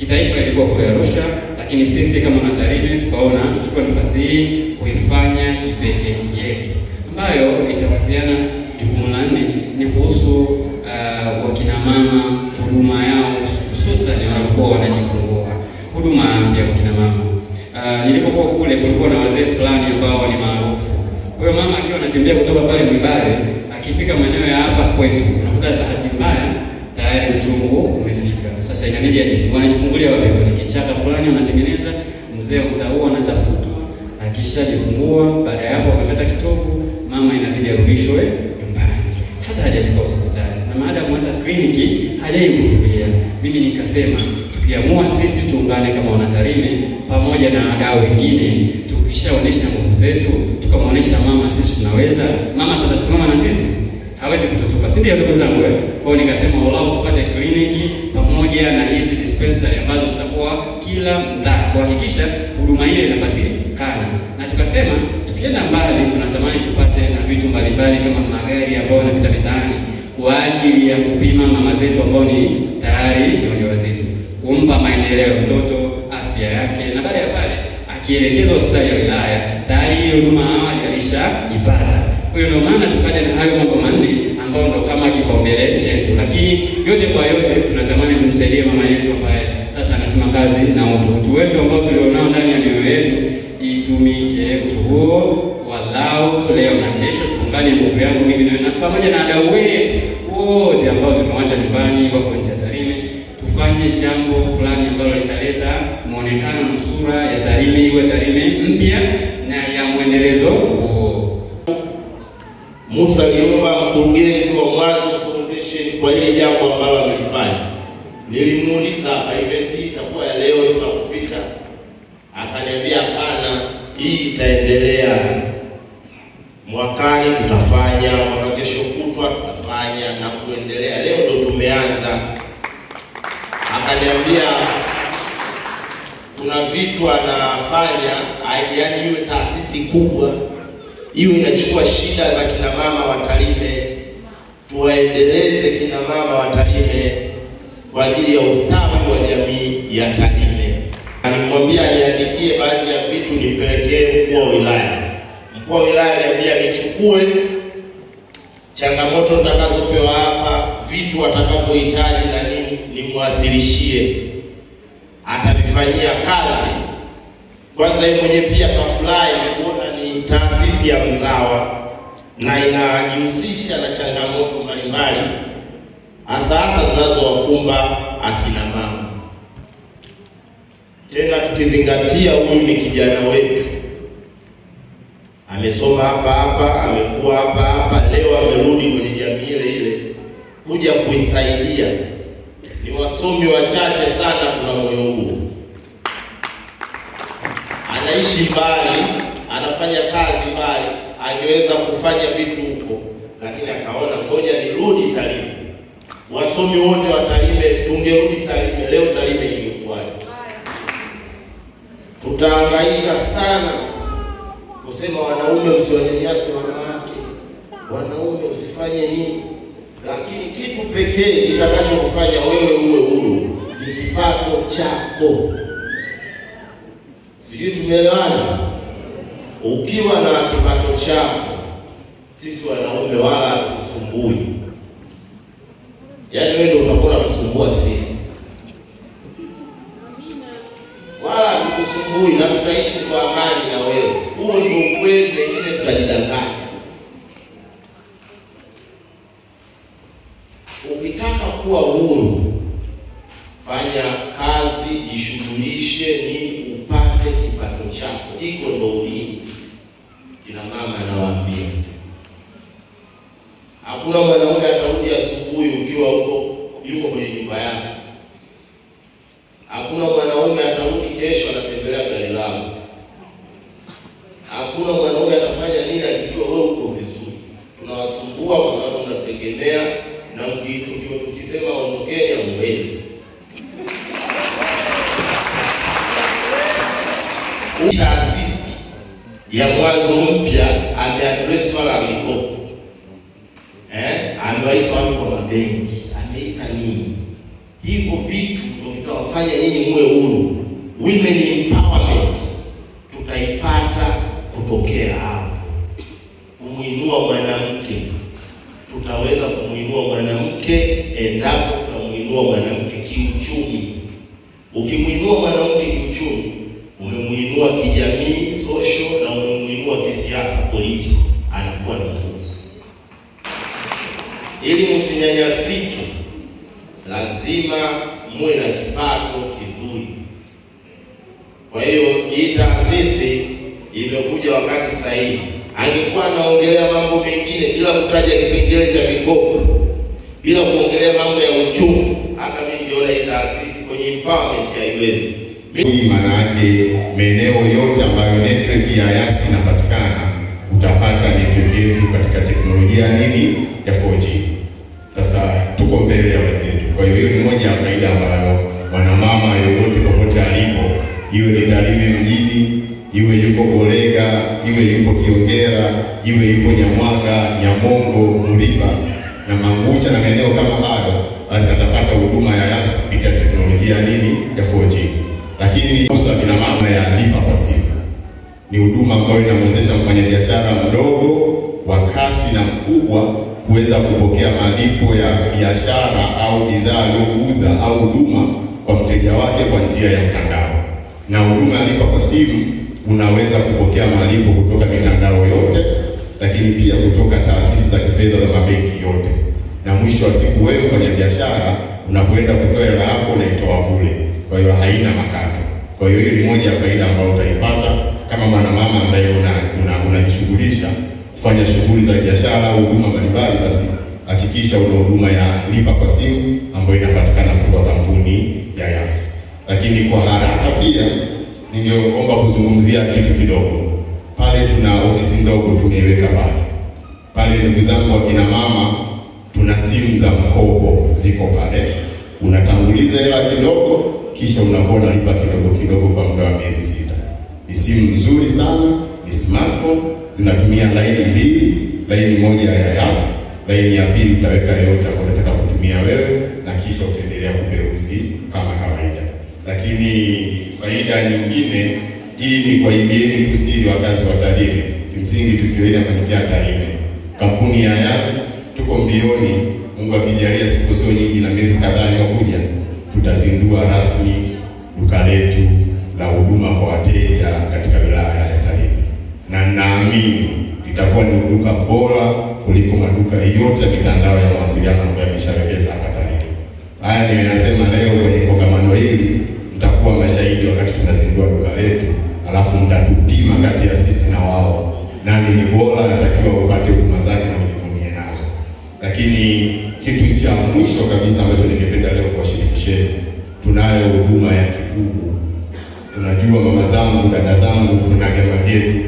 Kitaifa ilikuwa kule Arusha, lakini sisi kama wanaTarime tukaona tuchukue nafasi hii kuifanya kipekee yetu, ambayo itahusiana. Jukumu la nne ni kuhusu wakina mama, huduma yao hususan wanapokuwa wanajifungua, huduma ya afya kwa kina mama. Nilipokuwa kule kulikuwa na wazee fulani ambao ni maarufu. Kwa hiyo mama akiwa anatembea kutoka pale Mwibare akifika maeneo ya hapa kwetu, unakuta bahati mbaya tayari uchungu umefika. Sasa inabidi ajifungue. Anajifungulia wapi? Kwenye kichaka fulani wanatengeneza, mzee utaua anatafutwa, akishajifungua baada ya hapo akakata kitovu, mama inabidi arudishwe nyumbani. Hata hajafika hospitali. Na maadamu hata kliniki hajaihudhuria. Mimi nikasema tukiamua sisi tuungane kama wanaTarime pamoja na wadau wengine, tukishaonesha nguvu zetu, tukamwonyesha mama sisi tunaweza, mama atasimama na sisi, hawezi kututupa, si ndio ndugu zangu? Kwa hiyo nikasema walau tupate kliniki pamoja na hizi dispensary ambazo zitakuwa kila mtaa kuhakikisha huduma ile inapatikana. Na tukasema tukienda mbali tunatamani tupate na vitu mbalimbali kama magari ambayo yanapita mitaani kwa ajili ya kupima mama zetu ambao ni tayari ni wajawazito, kumpa maendeleo mtoto, afya yake, na baada ya pale akielekezwa hospitali ya wilaya tayari hiyo huduma awali alishaipata. Kwa hiyo ndio maana tukaja na hayo mambo manne ambayo ndo kama kipaumbele chetu. Lakini yote kwa yote tunatamani tumsaidie mama yetu ambaye sasa anasema kazi na utu wetu ambao tulionao ndani ya mioyo yetu itumike utu huo walau leo na kesho. Tuungane nguvu yangu mimi na pamoja na wadau wetu wote ambao tumewacha nyumbani wako nje ya Tarime, tufanye jambo fulani ambalo litaleta muonekano na sura ya Tarime iwe Tarime mpya na ya muendelezo huo. Musa Liomba, mkurugenzi wa Mwanzo Foundation, kwa ile jambo ambalo amelifanya. Nilimuuliza hapa, event hii itakuwa ya leo tunakufika? Akaniambia hapana, hii itaendelea. Mwakani tutafanya, mwaka kesho kutwa tutafanya na kuendelea. Leo ndo tumeanza. Akaniambia kuna vitu anafanya, yaani iwe taasisi kubwa, iwe inachukua shida za kina mama wa Tarime, tuwaendeleze kina mama wa Tarime kwa ajili ya ustawi wa jamii ya Tarime. Alimwambia niandikie baadhi ya vitu nipelekee mkuu wa wilaya. Mkuu wa wilaya aliambia nichukue changamoto nitakazopewa hapa, vitu watakavyohitaji na nini, nimwasilishie, atavifanyia kazi. Kwanza yeye mwenyewe pia kafurahi kuona ni taasisi ya mzawa na inajihusisha na changamoto mbalimbali hasa hasa zinazowakumba akina mama. Tena tukizingatia huyu ni kijana wetu, amesoma hapa hapa, amekuwa hapa hapa, leo amerudi kwenye jamii ile ile kuja kuisaidia. Ni wasomi wachache sana tuna moyo huo. Anaishi mbali, anafanya kazi mbali, angeweza kufanya vitu huko, lakini akaona ngoja nirudi Tarime. Wasomi wote wa Tarime tungerudi Tarime leo, Tarime ingekuwaje? Tutahangaika sana kusema wanaume msiwanyanyase wanawake, wanaume usifanye nini, lakini kitu pekee kitakachokufanya wewe uwe huru ni kipato chako. Sijui tumeelewana? Ukiwa na kipato chako, sisi wanaume wala hatukusumbui. Yaani wewe ndio utakuwa unatusumbua sisi. Wala hatukusumbui na tutaishi kwa amani na wewe. Huo ndio ukweli, mengine tutajidanganya. Ukitaka kuwa huru, fanya kazi, jishughulishe, nini upate kipato chako. Iko ndo ulinzi. Kina mama anawaambia, hakuna mwanaume atarudi asubuhi ukiwa huko yuko kwenye nyumba yako. Hakuna mwanaume atarudi kesho anatembelea gari lako. Hakuna mwanaume atafanya nini akijua wewe uko vizuri. Tunawasumbua kwa sababu mnategemea, na tukisema ondokeni hamwezi. Taasisi ya Mwanzo Mpya ameaddress swala la mikopo. Amewaita watu wa mabenki, ameita nini? Hivyo vitu ndio vitawafanya kuwafanya nyinyi muwe huru, women empowerment, tutaipata kutokea hapo. Kumuinua mwanamke, tutaweza kumuinua mwanamke endapo tutamuinua mwanamke kiuchumi. Ukimuinua mwanamke kiuchumi, umemuinua kijamii, social, na umemuinua kisiasa, political, anakuwa na nguvu. Ili msinyanyasike, lazima muwe na kipato kizuri. Kwa hiyo hii taasisi imekuja wakati sahihi. Angekuwa anaongelea mambo mengine bila kutaja kipengele cha mikopo, bila kuongelea mambo ya uchumi, hata mimi ningeona hii taasisi kwenye empowerment haiwezi. Hii maana yake maeneo yote ambayo network ya Yas inapatikana utapata network yetu katika teknolojia nini ya 4G. Sasa tuko mbele ya wenzetu. Kwa hiyo hiyo ni moja ya faida ambayo mwanamama yoyote popote alipo, iwe ni Tarime mjini, iwe yuko Golega, iwe yuko Kiongera, iwe yuko Nyamwaga, Nyamongo, Muriba na Mangucha na maeneo kama hayo, basi atapata huduma ya Yas kupitia teknolojia nini ya 4G. Lakini usa kina mama ya lipa kwa simu ni huduma ambayo inamwezesha mfanyabiashara mdogo, wa kati na mkubwa kuweza kupokea malipo ya biashara au bidhaa aliyouza au huduma kwa mteja wake kwa njia ya mtandao. Na huduma ya lipa kwa simu unaweza kupokea malipo kutoka mitandao yote, lakini pia kutoka taasisi za kifedha za mabenki yote. Na mwisho wa siku wewe mfanyabiashara unapoenda kutoa hela yako unaitoa bure. Kwa hiyo haina makato. Kwa hiyo hiyo ni moja ya faida ambayo utaipata kama mwanamama ambaye unajishughulisha kufanya shughuli za biashara au huduma mbalimbali, basi hakikisha una huduma ya lipa kwa simu ambayo inapatikana kutoka kampuni ya Yas. Lakini kwa haraka pia ningeomba kuzungumzia kitu kidogo. Pale tuna ofisi ndogo tumeiweka pale. Pale ndugu zangu wakina mama, tuna simu za mkopo ziko pale. Unatanguliza hela kidogo kisha unakuwa unalipa kidogo kidogo kwa muda wa miezi 6. Ni simu nzuri sana, ni smartphone, zinatumia laini mbili, laini moja ya Yas, laini ya pili utaweka yote ambayo unataka kutumia wewe na kisha utaendelea kuperuzi kama kawaida. Lakini faida nyingine hii ni kwa ibieni kusiri wakazi wa Tarime. Kimsingi tukio hili linafanyikia Tarime. Kampuni ya Yas tuko mbioni, Mungu akijalia siku sio nyingi na miezi kadhaa inayokuja tutazindua rasmi duka letu la huduma kwa wateja katika wilaya ya Tarime. Na naamini litakuwa ni duka bora kuliko maduka yote ya mitandao ya mawasiliano ambayo yameshawekeza hapa Tarime. Haya nimeyasema leo kwenye kongamano hili, mtakuwa mashahidi wakati tunazindua duka letu, alafu mtatupima kati ya sisi na wao nani ni bora, natakiwa upate huduma zake na ujivunie nazo. Lakini kitu cha mwisho kabisa ambacho ningependa leo kuwashirikisheni, tunayo huduma ya kibubu. Tunajua mama zangu, dada zangu, kuna vyama vyetu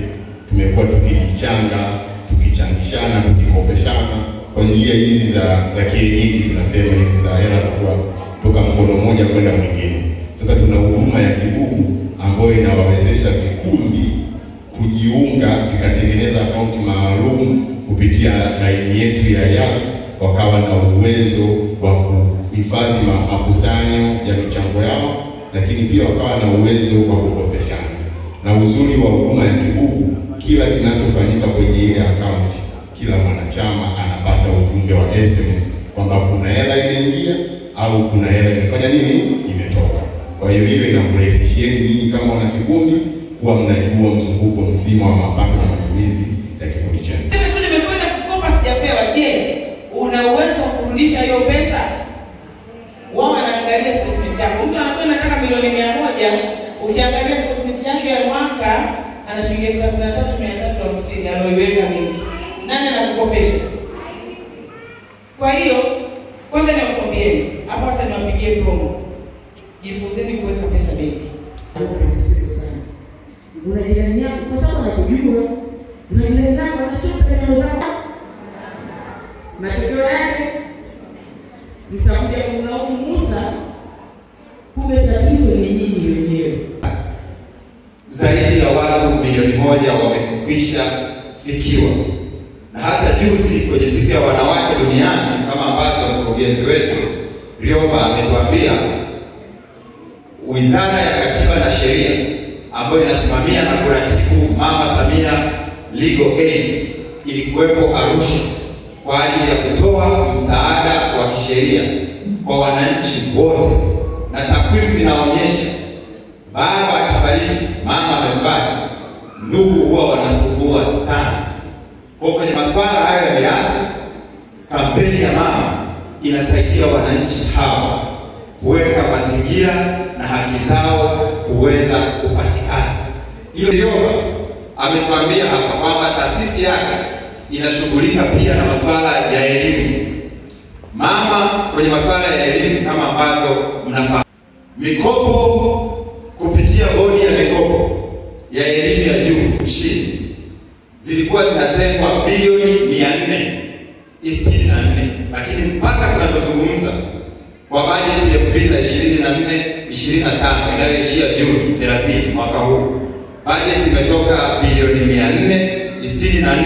tumekuwa tukijichanga, tukichangishana, tukikopeshana kwa njia hizi za kienyeji, tunasema hizi za hela za kutoka mkono mmoja kwenda mwingine. Sasa tuna huduma ya kibubu ambayo inawawezesha vikundi kujiunga, tukatengeneza akaunti maalum kupitia laini yetu ya Yas, wakawa na uwezo wa kuhifadhi makusanyo ya michango yao, lakini pia wakawa na uwezo wa kukopeshana. Na uzuri wa huduma ya kibubu, kila kinachofanyika kwenye ile akaunti, kila mwanachama anapata ujumbe wa SMS kwamba kuna hela imeingia au kuna hela imefanya nini, imetoka. Kwa hiyo hiyo inakurahisishieni nyinyi kama wana kikundi kuwa mnajua mzunguko mzima wa mapato na matumizi ya kikundi chenu. Mimi tu nimekwenda kukopa sijapewa. Je, una uwezo wa kurudisha hiyo pesa? Wao wanaangalia statement yako. Mtu anakwenda anataka milioni 100, ukiangalia statement yake ya mwaka ana shilingi 33,350 aliyoiweka benki. Nani anakukopesha? Kwa hiyo kwanza niwakwambieni, hapo hata niwapigie promo. Jifunzeni kuweka pesa benki. Una jirani yako kwa sababu anakujua. Una jirani yako anachota neno zako. Matokeo yake mtakuja kumlaumu Musa, kumbe tatizo ni nyinyi wenyewe. Zaidi ya watu milioni 1 wamekwisha fikiwa. Na hata juzi kwenye siku ya wanawake duniani, kama ambavyo mkurugenzi wetu Rioba ametuambia, Wizara ya Katiba na Sheria ambayo inasimamia na kuratibu Mama Samia Legal Aid ilikuwepo Arusha kwa ajili ya kutoa msaada wa kisheria kwa wananchi wote, na takwimu zinaonyesha baba akifariki mama amembaki, ndugu huwa wanasumbua sana. Kwa kwenye masuala hayo ya mirathi, kampeni ya mama inasaidia wananchi hawa kuweka mazingira na haki zao kuweza kupatikana. Hiyo ametuambia hapa kwamba taasisi yake inashughulika pia na masuala ya elimu. Mama kwenye masuala ya elimu kama ambavyo mnafahamu, mikopo kupitia bodi ya mikopo ya elimu ya juu nchini zilikuwa zinatengwa bilioni 464, lakini mpaka tunapozungumza kwa bajeti ya 2024-2025 inayoishia Juni 30 mwaka huu, bajeti imetoka bilioni 464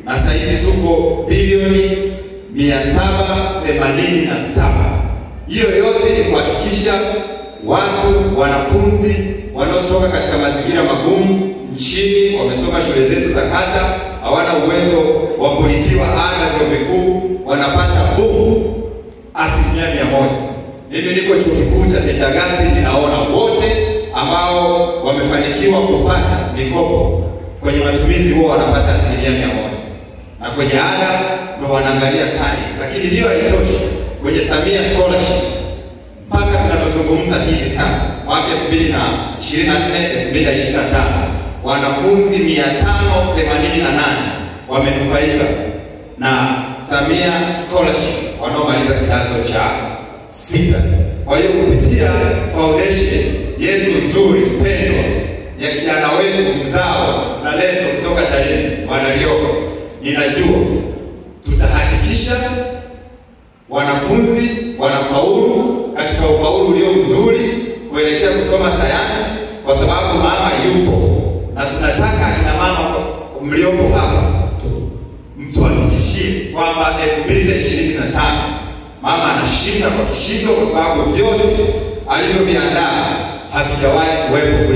na sasa hivi tuko bilioni 787. Hiyo yote ni kuhakikisha watu, wanafunzi wanaotoka katika mazingira magumu nchini, wamesoma shule zetu za kata, hawana uwezo wa kulipiwa ada vyuo vikuu, wanapata boom 100%. Mimi niko chuo kikuu cha St. Augustine, ninaona wote ambao wamefanikiwa kupata mikopo kwenye matumizi huwa wanapata 100%, na kwenye ada ndo wanaangalia kali. Lakini hiyo haitoshi. Kwenye Samia Scholarship mpaka tunapozungumza hivi sasa mwaka 2024 2025 wanafunzi 588 wamenufaika na Samia Scholarship wanaomaliza kidato cha 6. Kwa hiyo kupitia foundation yetu nzuri pendwa ya kijana wetu mzao mzalendo kutoka Tarime Bwana Rioba, ninajua tutahakikisha wanafunzi wanafaulu katika ufaulu ulio mzuri kuelekea kusoma sayansi, kwa sababu mama yupo, na tunataka akina mama mliopo hapa mtuhakikishie kwamba 2025 mama anashinda kwa kishindo, kwa sababu vyote alivyoviandaa havijawahi kuwepo.